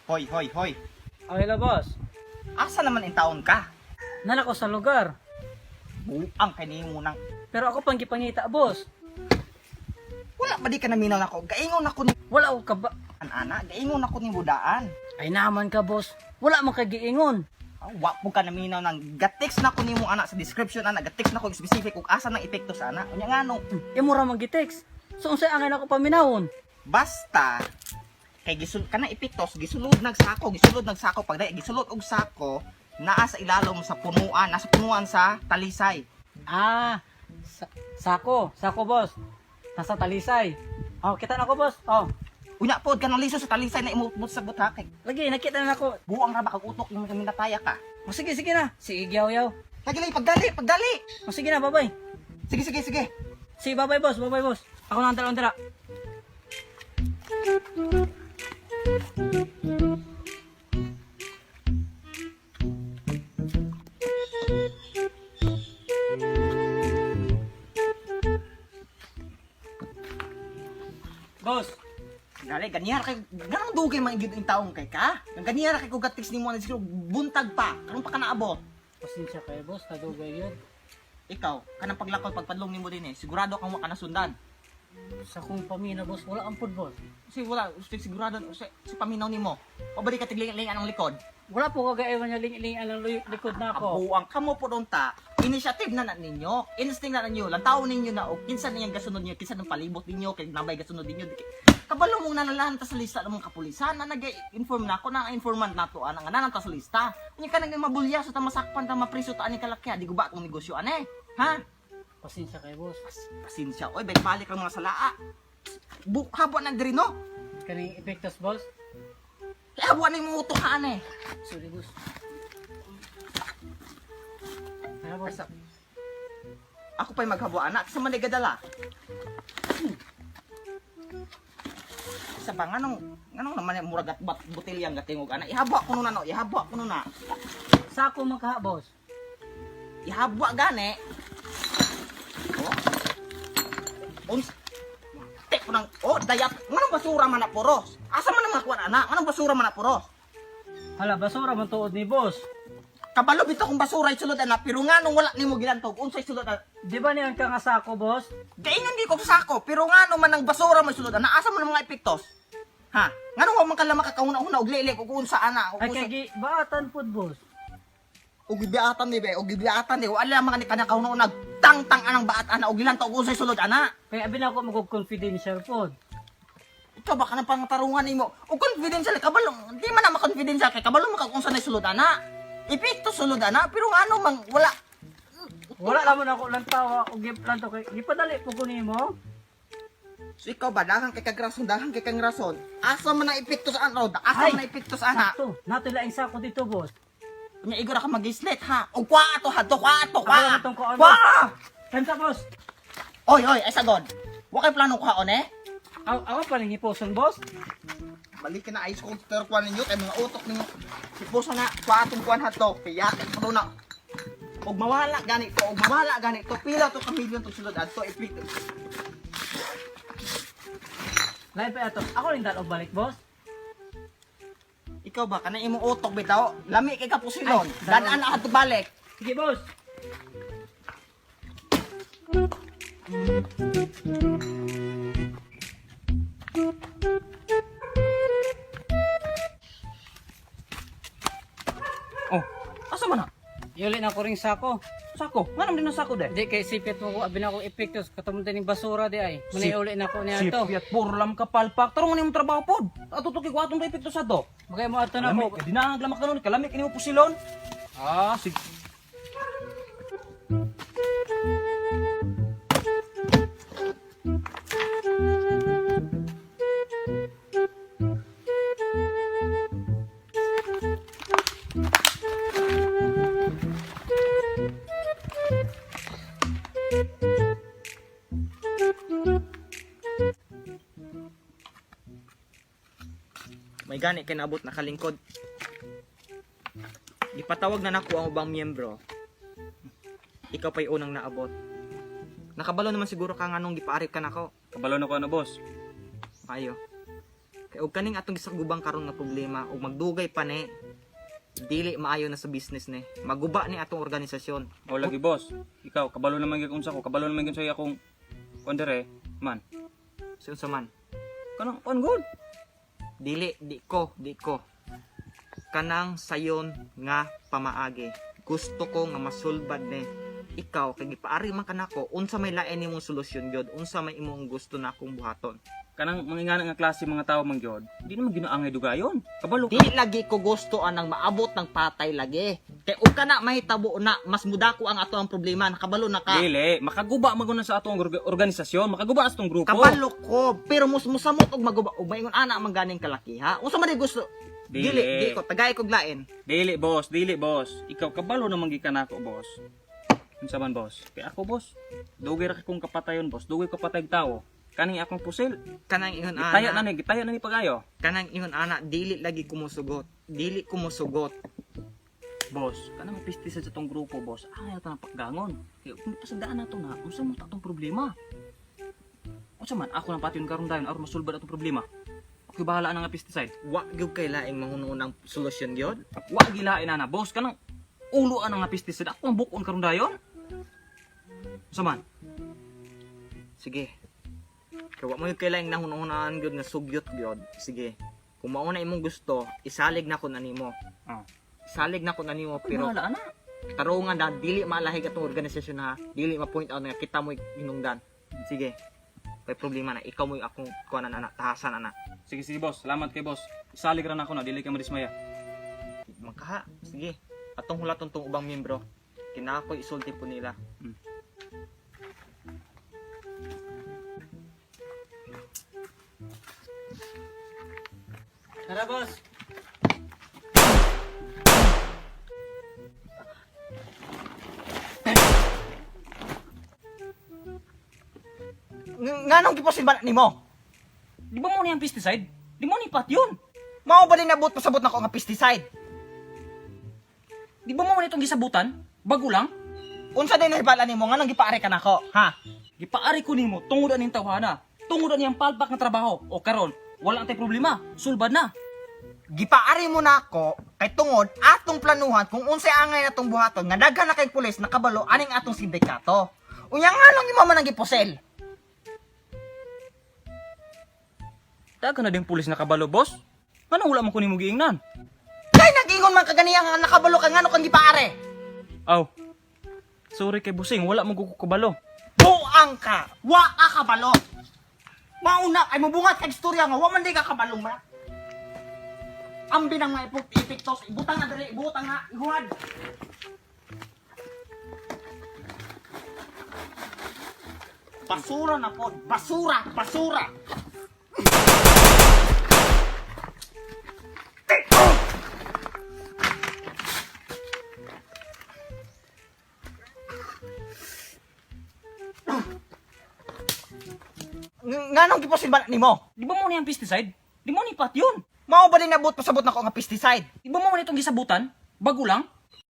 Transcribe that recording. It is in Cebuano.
Hoy, hoy, hoy. Oh, hello, boss. Asa naman in taon ka? Nala ko sa lugar. Buang kay nimo nang Pero ako pang gipangita, boss. wala ba di ka naminaw nako? Gaingon nako ni Wala ko ka ba? ana, gaingon nako ni budaan. Ay naman ka, boss. Wala man kay giingon. Ah, wa po ka naminaw nang gatext na ko nimo ana sa description ana, gatext na ko specific ug asa nang epekto sa ana. Unya ngano? Imo ra man gitext. So unsay angay nako paminawon? Basta kay gisul kana epektos gisulod nagsako, gisulod nagsako pag gisulod og sako naa sa ilalom sa punuan, nasa punuan sa talisay. Ah, sako, sako, boss. Nasa talisay. Oh, kita na ko, boss. Oh, Unya pod kanang liso sa talisay na imutmut sa butakay. lagi nakita na nako. Buang ra ba kag utok imong kaminataya ka. Oh, sige, sige na. Sige, yaw yaw. Lagi lagi pagdali, pagdali. Oh, sige na, bye-bye. Sige, sige, sige. Sige, bye-bye, boss. Bye-bye, boss. Ako na ang dalawang dala. Boss, Dali, ganyan kay ganang dugay man gyud ang taong kay ka. Ganyan kay kog gatext nimo na siguro buntag pa, karon pa ka naabot. pasensya kayo, boss. Nadugay yun. Ikaw, kanang paglakaw pagpadlong nimo din eh, sigurado kang wa ka nasundan. Sa kong pamina, boss, wala ang football. Kasi wala, sigurado si paminaw nimo. Pabalik ka tigling ang likod. Wala po kagaiwan niya ling-ling ang likod na ako. Abuang kamo po doon ta. Initiative na na ninyo. Instinct na ninyo. Lantaw ninyo na o kinsa niyang gasunod niyo, kinsa nang palibot ninyo, kay nabay gasunod ninyo. Kabalo mong nalalahan ta sa lista ng mga kapulisan na nag-inform na ako na ang informant nato ana nga nanan ta sa lista. Unya ka nang mabulya so ta masakpan ta mapriso ta ani kalakya di guba akong negosyo ane. Ha? Pasensya kayo, boss. Pasensya oy, balik ang mga salaa. Bu habo na diri no. Kaning epektos, boss. Habo na imong utok ha ane. Sorry, boss. Tara, boss. Ako pa'y maghabo anak sa man gadala. Sa ba nganong nganong naman yung murag at bat botelya ang gatingog ana. Ihabo ko na no, ihabo ko na. Sako man ka, boss. Ihabo gani. Oh. Uns Tek ko nang oh dayap. Nganong basura man na puros? Asa man ang mga kuan ana? Nganong basura man na puros? Hala, basura man tuod ni boss. Kabalo bitaw kung basura sulod ana, pero nganong wala nimo gilantog unsay sulod ana? Di ba niyan ka nga sako, boss? Gaingon gi ko sa sako, pero ngano man ang basura mo sulod ana, asa man ang mga epektos? Ha? Ngano wa man ka lang makakauna-una og lilik og unsa ana? Og Ay, unsa kay gi, baatan pod, boss. og gibiatan ni be, og gibiatan ni wala man ni kanang kauna-una tang-tang anang baat ana og gilantaw og unsay sulod ana. Kaya abi na ako mag confidential pod. Ikaw ba kanang pangatarungan nimo? Og confidential kabalo, di man na ma-confidential kay kabalo man kag unsa na sulod ana. Epekto sulod ana, pero ngano man wala. Wala naman ako lang tawa og giplanto kay gipadali po ko nimo. So ikaw ba daghang kay kag rason, daghang kay kang rason. Asa man ang epekto sa ano? Asa Ay! man ang epekto sa ana? Sakto, nato laing sako dito, boss. Nya igor ka mag-islet ha. Og kwa ato ha, to kwa ato kwa. Ako lang itong kuhaan, Kwa! boss. Kansa, boss. Oy, oy, ay sagod. Wa kay plano kuhaon eh. Ako, ako pa rin hiposon, boss. Balik na ice cold ter kuan ninyo kay mga utok ninyo. Sipusa na kwa atong kuan hadto. Kaya kay puno na. Og mawala gani to, og mawala gani to, pila to ka million to sulod adto epekto. Lain pa ato. Ako rin dal og balik, boss. Ikaw ba kanang imong utok bitaw? Lami kay kapusilon. Ay, Dadaan na adto balik. Sige, boss. Oh, asa man na? Yuli na ko ring sako. Sako. Nganong din ang sako de? Di kay sipit mo ko abi na ako epektos katong din basura di ay. Muna uli na ko niya to. Sipyat purlam ka palpak. Tarong man imong trabaho pod. Ato to kay kuatong epekto sa to. Magay mo ato na Kalami, ko. kay dinahag lamak kanon, kalami kini mo pusilon. Ah, sige. May gani kay naabot na kalingkod. Gipatawag na nako ang ubang miyembro. Ikaw pa'y unang naabot. Nakabalo naman siguro ka nga nung gipaarip ka nako. Kabalo na ko ano, boss. Ayo. Kay og kaning atong gisagubang karon nga problema og magdugay pa ni dili maayo na sa business ni. Maguba ni atong organisasyon. O lagi, boss. Ikaw, kabalo naman gyud unsa ko, kabalo naman gyud sa akong kuan dire, man. So unsa man? Kanang kuan good. Dili di ko, di ko. Kanang sayon nga pamaagi. Gusto ko nga masulbad ni ikaw kay gipaari man kanako unsa may lain nimong solusyon gyud, unsa may imong gusto na akong buhaton. Kanang mga ingana nga klase mga tao man gyud. Di naman ginaangay dugayon. Kabalo Di lagi ko gusto anang maabot ng patay lagi. Kay ug kana mahitabo na mas mudako ang ato ang problema, nakabalo na ka. Dili, makaguba man gud na sa atong organisasyon, makaguba sa atong grupo. Kabalo ko, pero mus musamot og maguba og maingon ana man ganing kalaki ha. Unsa man di gusto? Dili. Dili, di ko tagay kog lain. Dili, boss, dili, boss. Ikaw kabalo naman gikan nako, boss. Unsa man, boss? Kay ako, boss. Dugay ra kay kong kapatayon, boss. Dugay ko patay tawo. Kaning akong pusil. Kanang ingon Gitaya na ana, ni, gitaya na ni pagayo. kanang ingon ana dili lagi kumusugot. Dili kumusugot. Boss, kanang pesticide sa tong grupo, boss. Angay ta na pakgangon. Kay kung pasadaan nato na, unsa mo ta atong problema? Unsa man ako nang patyon karon dayon aron masulbad atong problema. Ako bahala na nga pesticide. Wa gyud kay laing mahununang solusyon gyud. Wa gilain na na, boss, kanang ulo ana nga pesticide. Ako ang bukon karon dayon. Unsa man? Sige. Kay wa mo gyud kay laing nahununaan gyud nga sugyot gyud. Sige. Kung mao na imong gusto, isalig na ko na nimo. Ah. Isalig na ko na nimo Pero pero bahala na. tarungan na dili malahig atong organisasyon ha. Dili ma-point out nga kita mo'y hinungdan. Sige. Kay problema na ikaw mo'y akong kuan na tahasan ana. Sige, sige, boss. Salamat kay boss. Isalig ra na ako na dili ka madismaya. Makaha. Sige. Atong hulaton tong ubang miyembro. Kinako isulti po nila. Tara, boss. Nganong giposil ba nimo? Di ba mo ni ang pesticide? Di mo ni patyon. Mao ba din nabot pasabot nako nga pesticide? Di ba mo ni itong gisabutan? Bago lang? Unsa din nahibala nimo nganong gipaari ka nako, ha? Gipaari ko nimo tungod aning tawhana. Tungod ani ang palpak nga trabaho. O karon, wala ang tay problema. Sulbad na. Gipaari mo nako kay tungod atong planuhan kung unsay angay natong buhaton nga daghan na kay pulis nakabalo aning atong sindikato. Unya nganong imo man ang giposel? Dagan na din pulis nakabalo, boss. Ngano wala man ko nimo giingnan? Kay nag-ingon man kaganiya nga nakabalo ka ngano kang gipaari? Aw. Sorry kay busing, wala man ko kabalo. Buang ka, wa ka kabalo. Mauna ay mubungat kag istorya nga wa man di ka kabalo ma. Ambi nang mga epektos, ibutang na diri, ibutang na, ihuad. Basura na po, basura, basura. Nganong giposil ba nimo? Di ba mo ni ang pesticide? Di mo ni patyon. Mao ba din nabot pasabot nako nga pesticide? Di ba mo ni itong gisabutan? Bago lang?